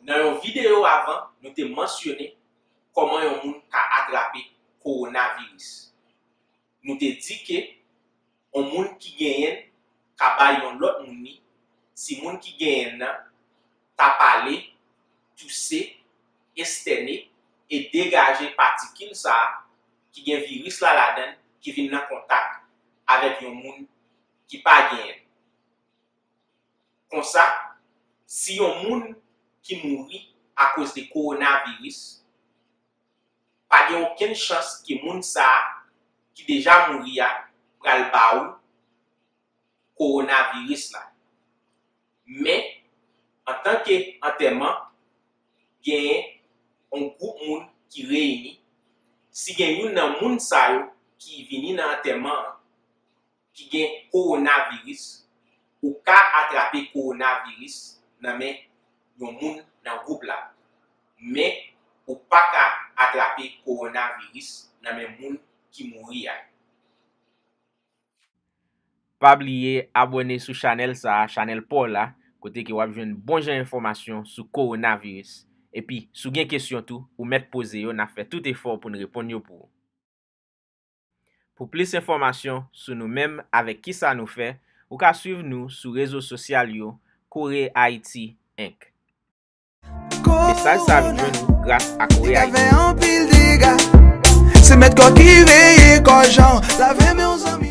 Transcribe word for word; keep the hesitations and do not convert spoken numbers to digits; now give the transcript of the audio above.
Nan yon videyo avan, nou te mansyone kòman yon moun ka atrape kowonaviris. Nou te di ke yon moun ki genyen l ka bay yon lòt moun li, si moun ki genyen l nan ta pale, touse, estène, e degaje patikil sa a ki gen viris la ladan l, ki vin nan kontak avèk yon moun ki pa genyen l. Konsa, si yon moun ki mouri akoz de kowonaviris, pa gen okenn chans ke moun sa a ki deja mouri a pral ba ou kowonaviris la. Men, antanke antèman, genyen yon gwoup moun ki reyini. Si gen youn nan moun sa yo ki vini nan antèman an ki gen kowonaviris, ou ka atrape kowonaviris nan men yon moun nan gwoup la. Men, ou pa ka atrape kowonaviris nan men moun ki mouri a. Pa bliye abòne sou chanèl sa a, chanèl pa w la, kote ke w ap jwenn bon jan enfòmasyon sou kowonaviris. Epi, si w gen kesyon tou, ou mèt poze yo, n ap fè tout efò pou n reponn yo pou ou. Pou plis enfòmasyon sou nou menm avèk kisa nou fè, ou ka swiv nou sou rezo sosyal yo, Kore Ayiti Enk. Mesaj sa a vin jwenn ou gras a Kore Ayiti. Se mèt kò ki veye kò jan lave men yon zanmi.